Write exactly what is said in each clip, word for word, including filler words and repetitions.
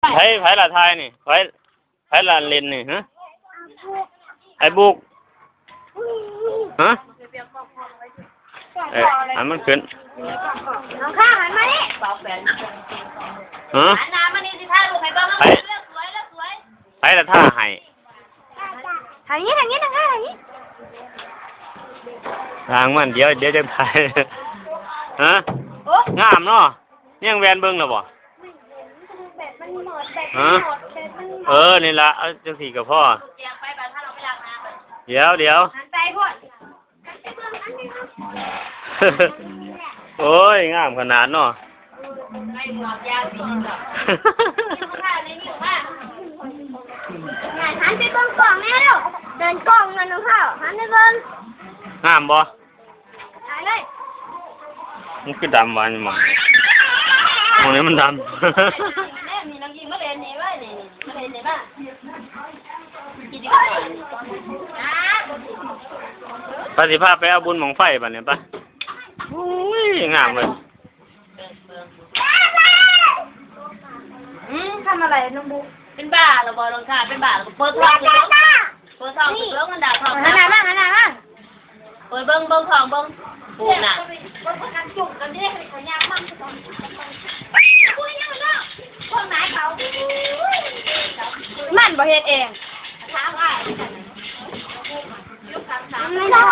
ไผ ไผละทายนี่ ไผ ไผละเล่นนี่ ฮะ ไอ้บุก ฮะ เอ้ย อันมันขึ้น น้องข้าหันมานี่ ฮะ หันหน้ามานี่สิ ถ่ายรูปให้เบิ่ง ไผ เลือกสวย เลือกสวย ไผละท่าให้ ทางนี้ ทางนี้ ทางนี้ ทางมัน เดี๋ยว เดี๋ยวจะถ่าย ฮะ โอ้ งามเนาะ ยังแวนเบิ่งแล้วบ่ ฮะ เออ นี่ละ เอาจังสี่ก็พอ เดี๋ยว เดี๋ยว หันไปพุ่น โอ้ย งามขนาดเนาะ หันไปเบิ่งกล้องแน่เร็ว เดินกล้องนั่นน้องข้าว หันไปเบิ่ง งามบ่ ถ่ายเลย มันคือดำวะนี่หม่อง หม่องนี้มันดำ ไปสิพาไปเอาบุญบั้งไฟบัดนี้ปะ อุ้ย งามเว้ย อืม ทำอะไรน้องบุ๊ก เป็นบ้าเหรอบ่ น้องข้า เป็นบ้าเหรอ เปิดท้องสิเบิ่ง เปิดท้องสิเบิ่ง มันด่าท้อง หันหน้ามา หันหน้ามา เปิดเบิ่ง เบิ่งท้องเบิ่ง ปูน่ะ มันบ่เฮ็ดเอง ถามอ้าย ไม่ได้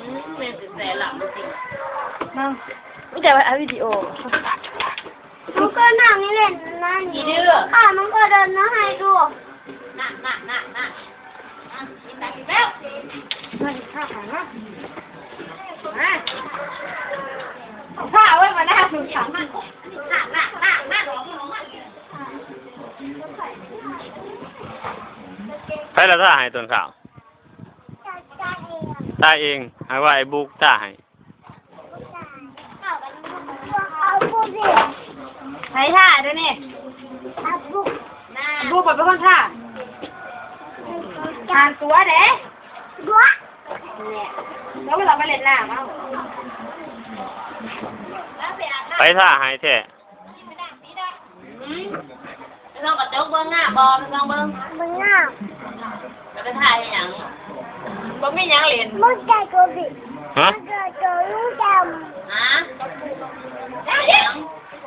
อืม แม่นสิแซ่หลับจริง เนาะ มีแต่ว่าเอาวิดีโอ มันก็นั่งนี่เล่นนั่น อีดื้อ ค่ะ มันก็เดินมาให้ดู น่ะ น่ะ น่ะ น่ะ น่ะ กินตัดอีกแล้ว มาดิค่ะ มา มา เอาผ้าเอาไว้มาหน้าคุณค่ะ มา น่ะ น่ะ น่ะ น่ะ ไผละท่าให้ต้นข้าว ท่าเอง ให้ว่าไอ้บุกท่าให้ ไผท่าเดี๋ยวนี้ บุกเป็นคนท่า ทางตัวเด้ เนี่ย แล้วเวลาไปเล่นน้ำเอา ไผท่าให้แท้ อืม ไปส่องกระจกเบิ่งหน้าบ่ ไปส่องเบิ่ง เบิ่งหน้า แล้วไปถ่ายให้หยัง บ่มีหยังเล่น มันใจโกบิ ฮะ มันใจโกลูกดำ ฮะ ถ่ายหยัง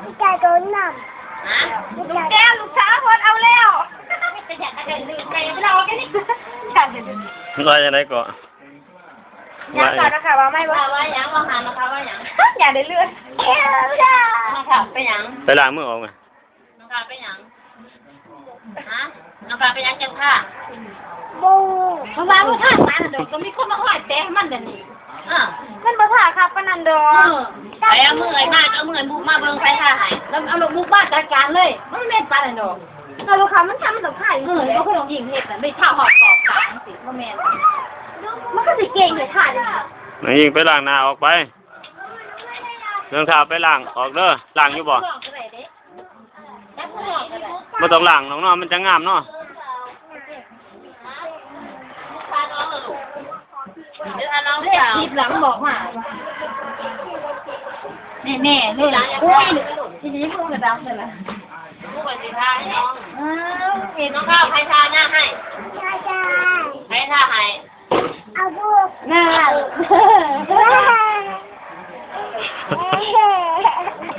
มันใจโกน้ำ ฮะ ลูกแก้วลูกสาวเพิ่นเอาแล้ว แต่อยากจะเล่นลืมไปเราแค่นี้ อยากเล่นลืม ว่าจังได๋ก็ ยังก่อนนะคะ ว่าไม่ว่า ว่าหยัง ว่าหานะคะ ว่าหยัง อยากได้เลือด นะคะ ไปหยัง ไปล้างมือออกมา น้องกาเป็นหยัง ฮะ น้องกาเป็นหยังเจ็บขา บ่ เพราะว่ามันทางมันน่ะดอก ก็มีคนมาห้อยแตะมันเดี๋ยวนี้ อ่ะ มันบ่ท่าครับปานนั้นดอก เออ ไปเอามือไอ้บ้าน เอามือไอ้บุกมาเบิ่ง ไผท่าให้ แล้วเอาลูกบุกบ้านจัดการเลย มันแม่นปานนั้นดอก เอาลูกค้ามันทำมันต้องท่าอยู่ เออ แล้วก็ลองยิงเฮ็ดน่ะ ไม่ท่าหอบกรอบกลางสิ บ่แม่น มันก็สิเก่งเลยท่าเด้ น้องยิงไปล้างหน้าออกไป รองเท้าไปล้างออกเด้อ ล้างอยู่บ่ บ่ต้องล้างดอกเนาะ มันจะงามเนาะ เดี๋ยวถ้าน้อง เลขติดหลังบอกมา แน่ๆเลย โอ้ย ทีนี้พวกกระดับเลยล่ะ ลูกไปสิทาให้น้อง อ้าว เห็น น้องข้าว ไผทาหน้าให้ ไผทาให้ เอาลูก น่า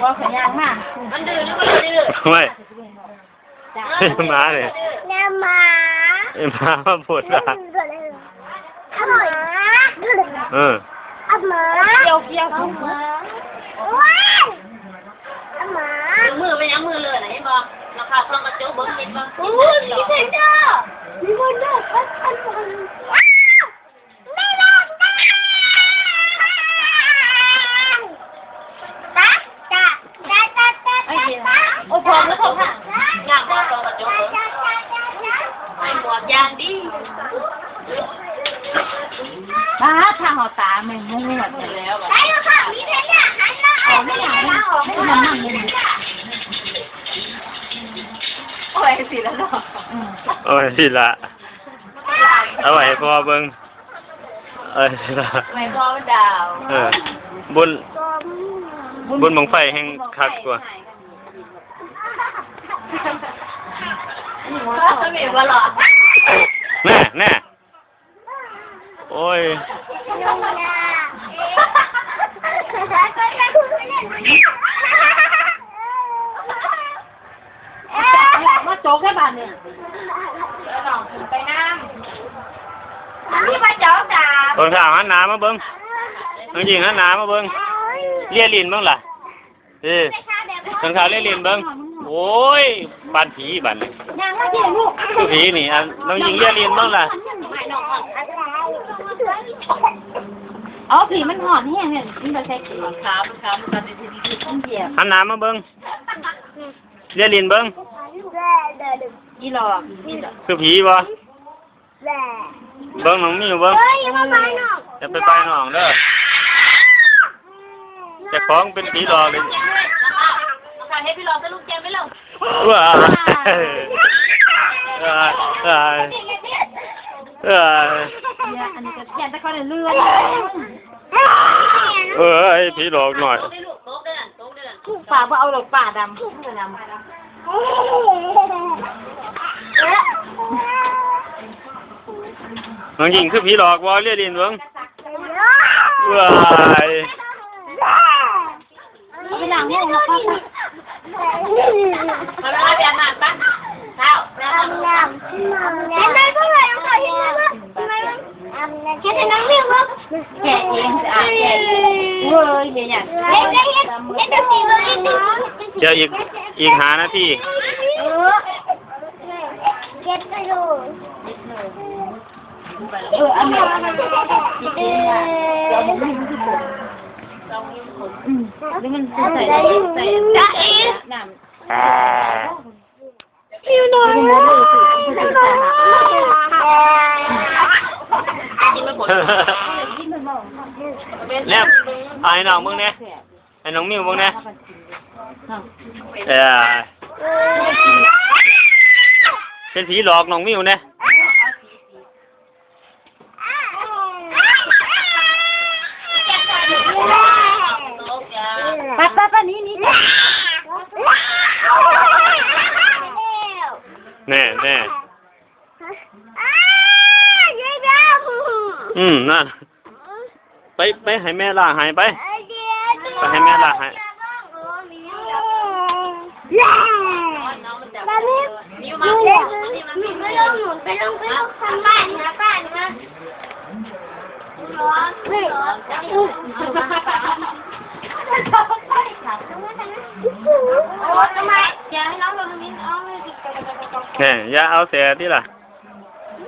บอกสัญญาณมา มันดื้อหรือบ่ดื้อ ไม่ หมาเนี่ย แม่หมา ไอ้หมามาปวดหลัง เอาหมา เออ เอาหมา เกี่ยวเกี่ยว เอาหมา โอ้ย เอาหมา มือเป็นหยัง มือเลือดน่ะ เห็นบ่ ราคาส่องกระจกเบิ่ง เห็นบ่ โอ้ย มีเทนเดอร์ มีเทนเดอร์ พันพันพัน อ้าว ไม่ลงได้ ตะ ตะ ตะ ตะ ตะ ตะ โอ้ย พอแล้ว พอค่ะ อยากได้ส่องกระจกเบิ่ง ใส่หมวกยางดี บ้า ทางหอตาแม่งงงหมดเลย แล้ว ไปแล้วค่ะ มีเทนเดอร์ หันมา เอาไม่หลัง เอาออกไม่หลัง มันนั่งอยู่นี่ โอ้ย สิละเนาะ อืม โอ้ย สิละ เอาไว้ให้พ่อเบิ่ง เอ้ย สิละ ไม่พอดาว เออ บุญ บุญบั้งไฟแฮงคักกว่า แน่ แน่ โอ้ย มาโจกได้บาดเนี่ย อันนี้มาจอดจ้า ต้นข้าวหันหน้ามาเบิ่ง น้องหญิงหันหน้ามาเบิ่ง เลียลิ้นเบิ่งล่ะ เออ ต้นข้าวเลียลิ้นเบิ่ง โอ้ย ปานผีบัดนี้ ยังมาเจียลูก คือผีนี่ อันน้องหญิงเลียลิ้นเบิ่งล่ะ เอาผีมันหอนแห้งเนี่ยมันไปใส่ขาขามันขามันกันในที่ที่มันเหยียบ หันหน้ามาเบิ่ง เลียลิ้นเบิ่ง อีหลอกอีหลอก คือผีบ่ เบิ่งน้องมิวเบิ่ง เฮ้ยอย่ามาไปหนอง อย่าไปไปน้องเด้อ เจ้าของเป็นผีหลอกเลย มาให้พี่หลอกสรุปเกมไม่ลง ว้าว้าว้าว้า เนี่ยอันนี้ก็ยันตะกอนเลื่อน เอ้ย ผีหลอกหน่อย ป่าบ่เอาหรอกป่าดำ น้องหญิงคือผีหลอกบ่ เลียลิ้นเบิ่ง ว้าย เอาไปล้างห้องแล้วก็ เอาไปอาบน้ำปะเช้าอาบน้ำ เห็นไหมพวกเรายังขอเห็นไหมว่าเห็นไหมเห็นแต่น้องวิ่งว่า แกะเองสะอาดแกะเองเว้ยเนี่ยเนี่ย เห็นได้เห็นเห็นแต่สีเลย เดี๋ยวอีก อีกห้านาที เออเก็บไปดู เอออันนี้อันนี้ติดเองอ่ะเดี๋ยวมันไม่รู้สึกผมอืมแล้วมันใส่ใส่น้ำ อยู่หน่อย แนบ เอาให้น้องเบิ่งแหน่ ให้น้องมิวเบิ่งแหน่ เออ เป็นผีหลอกน้องมิวแหน่ ป้าป้าป้านี้นี้ แหน่ แหน่ อืม นั่น ไป ไปให้แม่ล้างให้ไป ไปให้แม่ล้างให้ แบบนี้นี่แหละไปลงหมุนไปลงไปลงทางบ้านนะบ้านนะร้อนร้อน แหน่ อย่าเอาแสติล่ะ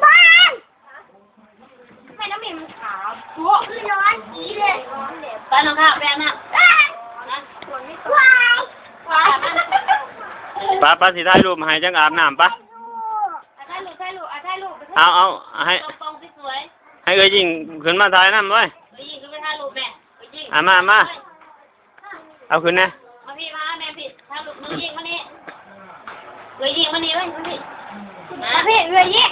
บ้าน ไม่น้องหมิวมันขาวโอ้คือร้อนอีเลย ป้าน้องข้าวแป้งน่ะ ว้ายว้าย ป้า ป้าสิถ่ายรูปให้จังอาบน้ำปะ อ่ะถ่ายรูปถ่ายรูปอ่ะถ่ายรูป เอา เอา ให้ กล้องสวย ให้เอ้ยยิงขึ้นมาถ่ายน้ำไว้ ๆไปยิงขึ้นไปถ่ายรูปแม่ไปยิง อ่ะ มา มา เอาขึ้นนะ มาพี่มาแม่พี่ถ่ายรูปน้องยิงมานี่เอ้ยยิงมานี่เอ้ยมาพี่มาพี่เอ้ยยิง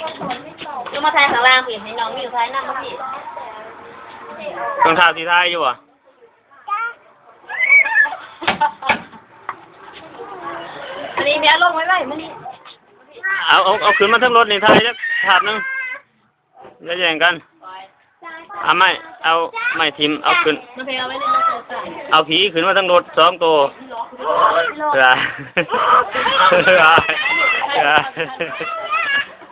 จะมาถ่ายข้างล่างพี่ให้น้องมิวถ่ายน้ำมาพี่ ต้นข้าวสิถ่ายอยู่บ่ อันนี้แม่ลงไว้ไว้มานี่ เอา เอา เอาขึ้นมาทั้งรถนี่ถ่ายจักภาพหนึ่งอย่าแย่งกัน เอาไม้ เอาไม้ทิ่ม เอาขึ้น มาเพลเอาไว้เล่นมาเจอกัน เอาผีขึ้นมาทั้งรถสองตัว เออ เออ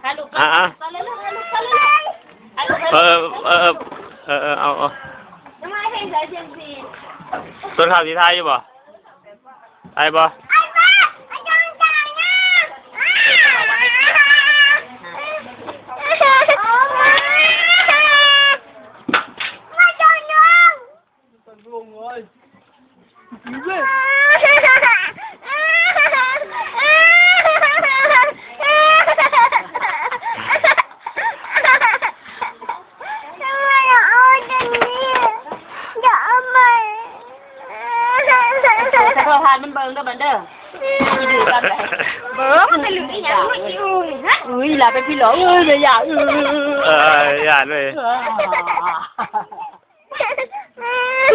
ถ่ายรูป อ่ะอ่ะ ถ่ายรูปถ่ายรูปถ่ายรูป เออ เออ เออ เออ เอา เอา น้องไม้เพลงสายเซียมซี ต้นข้าวสิถ่ายอยู่บ่ถ่ายบ่ ไอ้บ้าไอ้จอนจ่ายนะ สะโพกพานมันเบิ่งเด้อบันเด้อ เบอร์มันเป็นหลุมอีหยังมันอีหลุมฮะ อุ้ยหลานเป็นพี่หลอกเอ้ยไม่อยากเอ้ย เออ อย่าเลย เออ